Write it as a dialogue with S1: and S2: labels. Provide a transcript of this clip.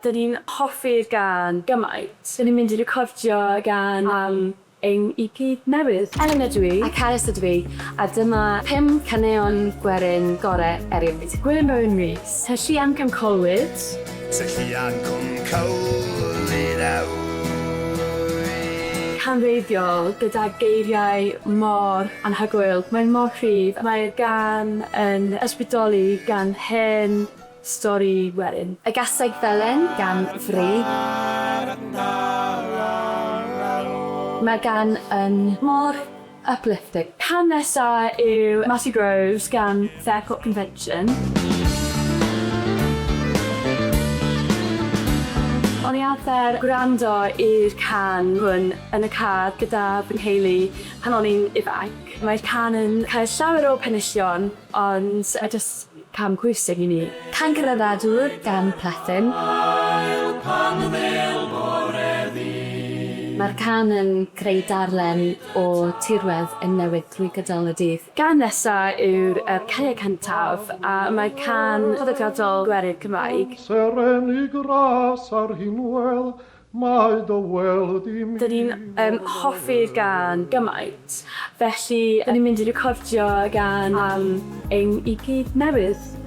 S1: Dyn ni'n hoffi'r gân gymaint. Dyn ni'n mynd i recordio gân am ein EP newydd.
S2: Elen ydw i. A Carys ydw i. A dyma 5 caneuon gwerin gore erioed.
S1: Gwilym Bowen Rhys. Tylluan Cwmcolwyd.
S3: Tylluan Cwmcolwyd awy.
S1: Cân wreiddiol gyda geiriau mor anhygoel. Mae'n mor cryf. Mae'r gân yn ysbrydoli gan hen stori werin.
S2: Y Gaseg Felen gan Fri. Mae'r gân yn mor uplifting.
S1: Cân nesa yw Massey Groves gan Fairport Convention. O'n i arfer gwrando i'r cân hwn yn y car gyda fy nheulu pan o'n i'n ifanc. Mae'r cân yn cael llawer o penillion ond mae jyst cam pwysig i ni.
S2: Cancr yr Adŵr gan Plethyn. Mae'r cân yn creu darlun o tirwedd yn newid drwy gydol y dydd.
S1: Gân nesa yw'r caniad cyntaf a mae cân traddodiadol gwerin Cymraeg.
S4: Seren y gras ar rhinwedd mae dy weld i mi.
S1: Dyn ni'n yym hoffi'r gân gymaint, felly 'dyn ni'n mynd i recordio gân am ein EP newydd.